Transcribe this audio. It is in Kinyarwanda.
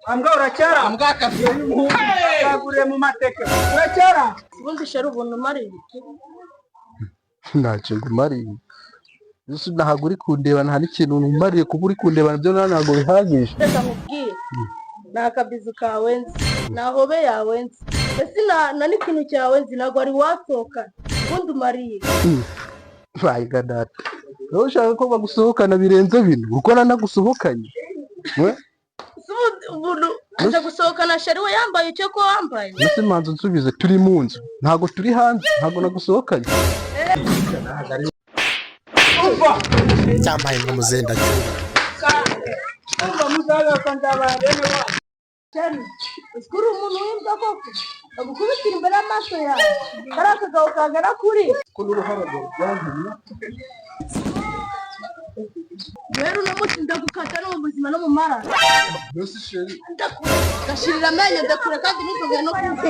Ambwa uracyara. Kaguriye mu mateke. Uracyara. Ubundi chéri, ubuntu umariye iki? Ntacyo ngumariye. Ese ntabwo uri kundeba? Nta n'ikintu umariye. Kuba uri kundeba nabyo ntabwo bihagije. Reka nkubwire, nta kabizu kawe nzi, nta hobe yawe nzi, mbese nta n'ikintu cyawe nzi, ntabwo wari wasohokana. Ubundi umariye? Bayiga data, wowe ushaka ko bagusohokana birenze bino uko nanagusohokanye we? Ese ubundi umuntu aje gusohokana chéri we yambaye icyo ko wambaye? Mbese manza nsubize, turi mu nzu, ntabwo turi hanze, ntabwo nagusohokanye. Umva. Cyambaye nk'umuzendacyuma. Umva, muzagaruka nzabara bene wanyu. Chéri, uzi ko uri umuntu w'imbwa koko? Bagukubitira imbere y'amaso yawe, kariya kagabo kangana kuri. Ko n'uruhara rwantumye. Rero uno munsi ndagukata no mu buzima no mu mara. Mbese chéri. Ndakure gashirira amenyo, ndakure kandi ntuzongere no kumva.